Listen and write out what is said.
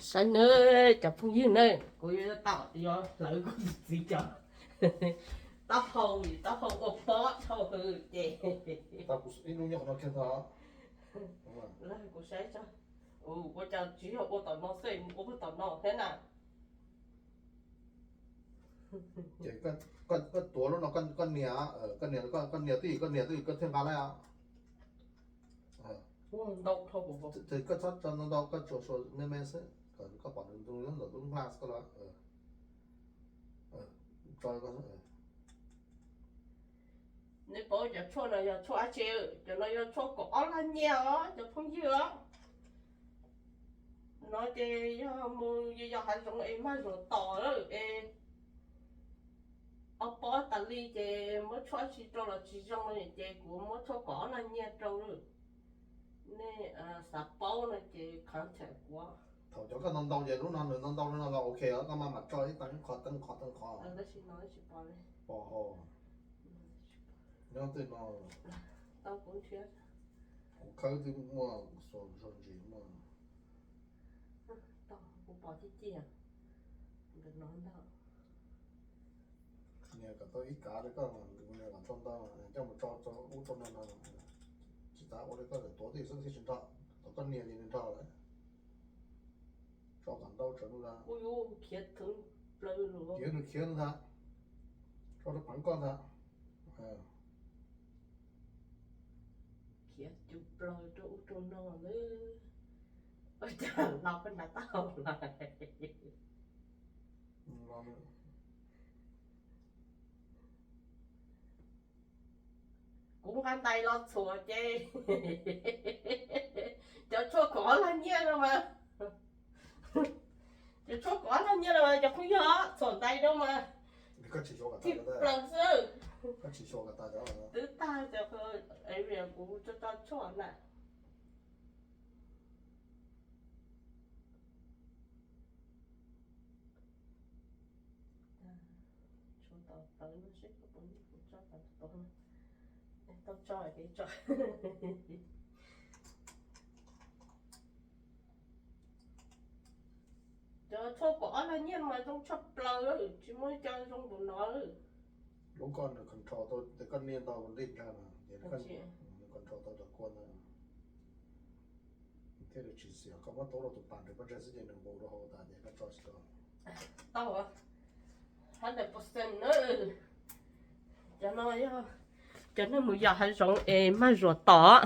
Saib nawb cov phooj ywg nawb, kuv yuav tau yuav hlawv kuv tus txiv cov taub hau, taub hau ua pob dhau hwv ces. Kuv saib tso, ua cas tsis yog ua tom no xwb, mus ua tom no thiab na. Ces koj tuav lub no, koj nias, koj nias, koj nias twj ywm, koj nias twj ywm koj thiaj nqa laib os. Ces koj txhob tso ntau ntau, koj tsuas suas me me xwb kom koj pom nws ntawm lub glass koj los. Neb paub cov tshuaj no yog tshuaj dab tsi? Cov no yog tshuaj kaum ob lag nyiaj os cov phooj ywg os. No ces yog mus yos hav zoov es maj zuam tom lawm es ob pob tas li ces muab tshuaj dab tsi rau los tsis zoo li ces kuv muab tshuaj kaum ob lag nyiaj rau lawm. Nej xav paub no ces contact kuv. Thaum cov koj ntau ntau ces lub no nws ntau ntau li no los ok os, koj maj mam tso ib tag ib qho tag qho tag qho. Pos hos nyob twg no. Kuv khawb twb muaj xuas zog ntsis muaj. Nias kom tau ib kav li koj, nias kom tau ntau, coj mus tso rau ub rau no no. Tsis tas ua li koj tuav twj ywm xwb thiaj tsis nrog, thaum koj nias ces nws nrog lawm. Tso kom ntau tsawv no ntag. Khiav nws khiav ntag. Tso rau pheev koj ntag. Khiav cus plaws rau ub rau no lawm. Ua cas los peb nrad taub hau lawm. Kuv nqa ntais los txhuam ces cov tshuaj kaum ob lag nyiaj no mas, cov tshuaj kaum ob lag nyiaj no mas cov phooj ywg, txhuam ntais rau mas thim plaws xwb. Twb tag cov area kuv tso tshuaj na. Tshuav tau tawv no seb koj puas nyiam kuv tso tau tau tso ces tso. Cov tshuaj kaum ob lag nyiaj mas zoo tshaj plaws, tsis muaj cov zoo npaum no. Lub koj nws control tau tias koj nias ntau li ntawd mas ces koj control tau cov kua ntawd thiaj li tsis xiam. Koj muab tuav rau tus pas nrog pob ntseg xwb ces nws nqus rau hauv tas ces koj tso tsis tau. Tau, hundred percent na. Cov no yog cov neeg mus yos hav zoov es maj zuam tom.